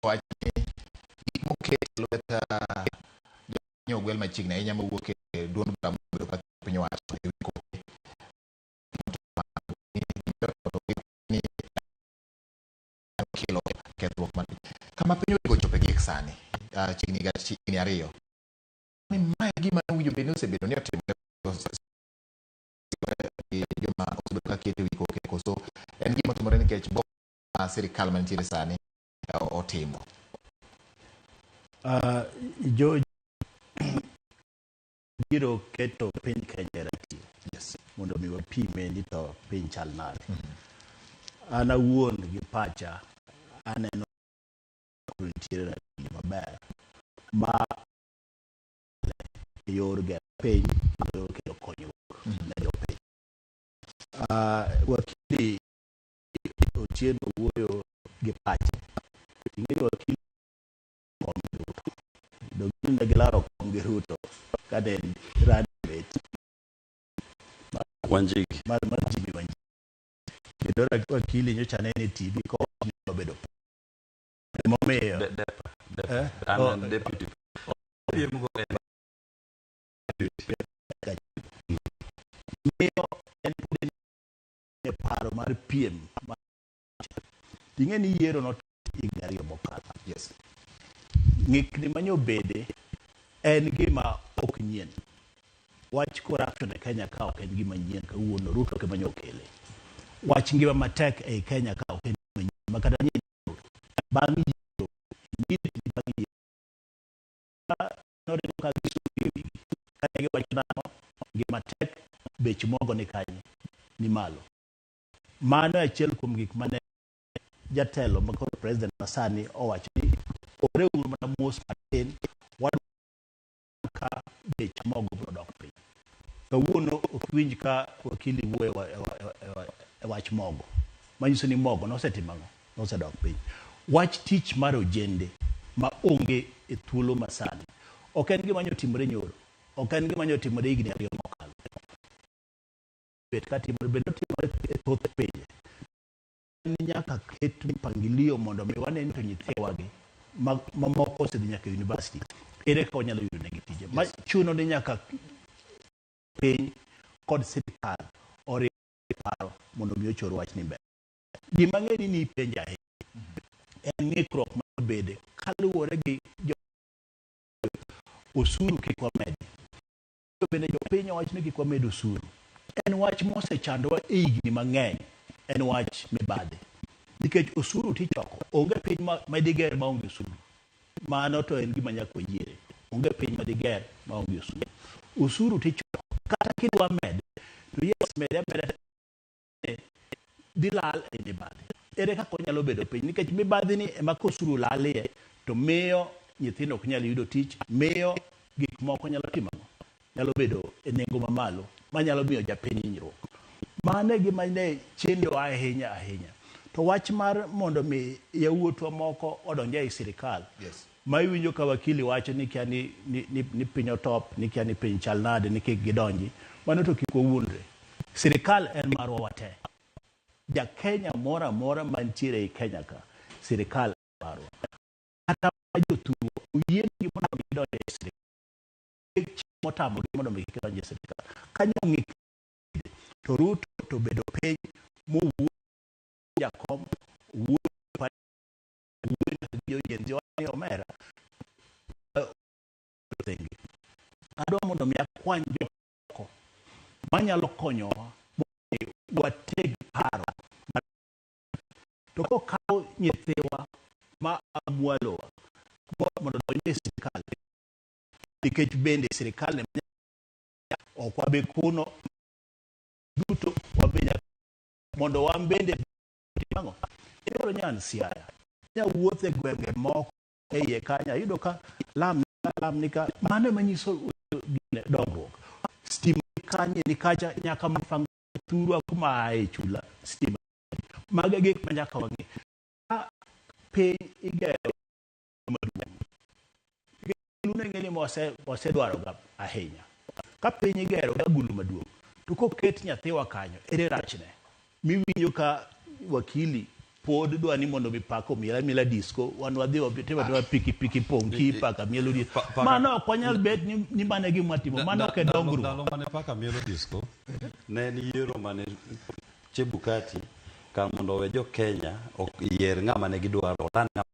Wach ni gik moket e lwet jokanyo ogwel machiegni ahinya mawuok e duond bura mobedo ka piny owacho e wi kothe ni kelo kethruok mar piny. Kama piny onego chope gi sani, chiegni ga higni 2. Ni mae gima owinjo bed ni osebedo ni otimore gi joma osebedo ka keto e wi koke koso en gima otimore nikech bo ma sirikal mantiere sani otimo. Jo biro keto piny Kenya e ratil mondo mi wapime ni to piny chal nade. An awuon gi pacha aneno koro nitiere ratil maber ma e yor gero piny kendo kelo konyruok ne jopiny. Wakili Otieno wuoyo gi pache. Ing'e ni wakili kom gi Ruto. Dong' ne gilaro kom gi Ruto kane en running mate Wanjigi. mar Jimmy Wanjigi. Kendo wakili nyocha nene e TV kowacho ni obedo emomiyo Depa. Depa. Eh? An Oh. an deputy. Piem go en miyo en pod en e paro mar piem. Ing'e ni yiero notim higni 2 mokalo. Ng'ikni manyobede en gima ok nyien. Wach corruption e Kenya ka ok en gima nyien kawuono, Ruto ok ema okele. Wach ngima matek ei Kenya ka ok en gima nyien. Ma kata nyien bang' yiero, immediately bang' yiero, noringo ka gisumo e wigi. Kane giwacho nang'o, ngima tek, bech mogo ni kanye, ni malo. Mano e achiel kuom gik mane jatelo ma koro president masani owacho ni oreuru mana mos matin, wadwaro ka bech mogo biro dok piny. Kawuono ok winj ka wakili wuoyo e wach mogo. Manyiso ni mogo nosetimo ang'o? Nosedok piny. Wach tich mar ojende ma onge e thuolo masani ok en gima nyotimore nyoro, ok en gima nyotimore higni 2 mokalo. Bet ka timore, bende otimore e thoth pinje. Ni nyaka ket mpangilio mondo mi wane ni to nyithiwagi mamoko osedhi nyaka e university, ere kaka wanyalo yudo negi tije. Ma chuno ni nyaka piny kod sirikal oriw paro mondo mi ochor wachni mbele. Gima ang'e ni nipenjo ahinya en ng'ikruok mabede kaluwore gi jo osuru kik wamedi. To bende jopiny owacho ni kik wamed osuru. En wach mosechandowa e higni mang'eny, en wach mibadhi. Nikech osuru tichoko, onge piny ma diger maonge osuru. Mano to en gima nyaka wayiere. Onge piny ma diger maonge osuru. Osuru tichoko, kata kidwa mede, to yes mede ameda dhi lal e mibadhi. Ere kaka onyalo bedo piny? Nikech mibadhi ni ema kosuru lalie to miyo nyithindo ok nyal yudo tich, miyo gik moko nyalo timo ang'o? Nyalo bedo e nengo mamalo manyalo miyo japiny hinyruok. Mano e gima ne chendo ahinya ahinya. To wach mar mondo mi yawuotwa moko odonj ei sirikal, ma iwinjo ka wakili wacho ni kia ni piny otop, ni kia ni piny chal nade, ni kik gidonji, mano to kik wawuondre. Sirikal en marwa wate. Ja Kenya moro amora mantiere ei Kenya ka, sirikal en marwa. Kata jothurwa oyienegi mondo gidonj e sirikal. Motamogi mondo mi kik gidonj e sirikal. Kanyo ng'ik to Ruto to bedo piny mowuoyo jakom, owuoyo nyaka gi jo-Gen Z ni omera thenge. Adwa mondo mi akwany jomoko manyalo konyowa mondo wateg paro. To kokaw nyithiwa ma mwalowa mondo odonj e sirikal, nikech bende sirikal ne ok wabi kuno duto wabi nyaka mondo wan bende ang'o idwaro nyan Siaya nya wuotho e gwenge moko e iye kanyo ayudo ka lam lam ni ka mano ema nyiso gine dongruok. Stima ni kanye ni kacha nyaka mafang thurwa kuma ae chula stima. Mago e gik ma nyaka wang'e. Ka piny igero maduong', agulu ne ng'eni wasedwaroga ahinya. Ka piny igero gi agulu maduong', to koket nyathiwa kanyo, ere rachne? Miwinjo ka wakili pod dwa ni mondo mi paka omiel amiela disco, wan wadhi watimo atima piki piki ponki paka mielo disco. Mano ok wanyal bet ni, ni mano e gima watimo, mano ok e dongruok. Ndalo mane paka mielo disco, ne en yiero mane Chebukati kar mondo owe jo Kenya ok yier ng'ama ne gidwaro, oland ng'ama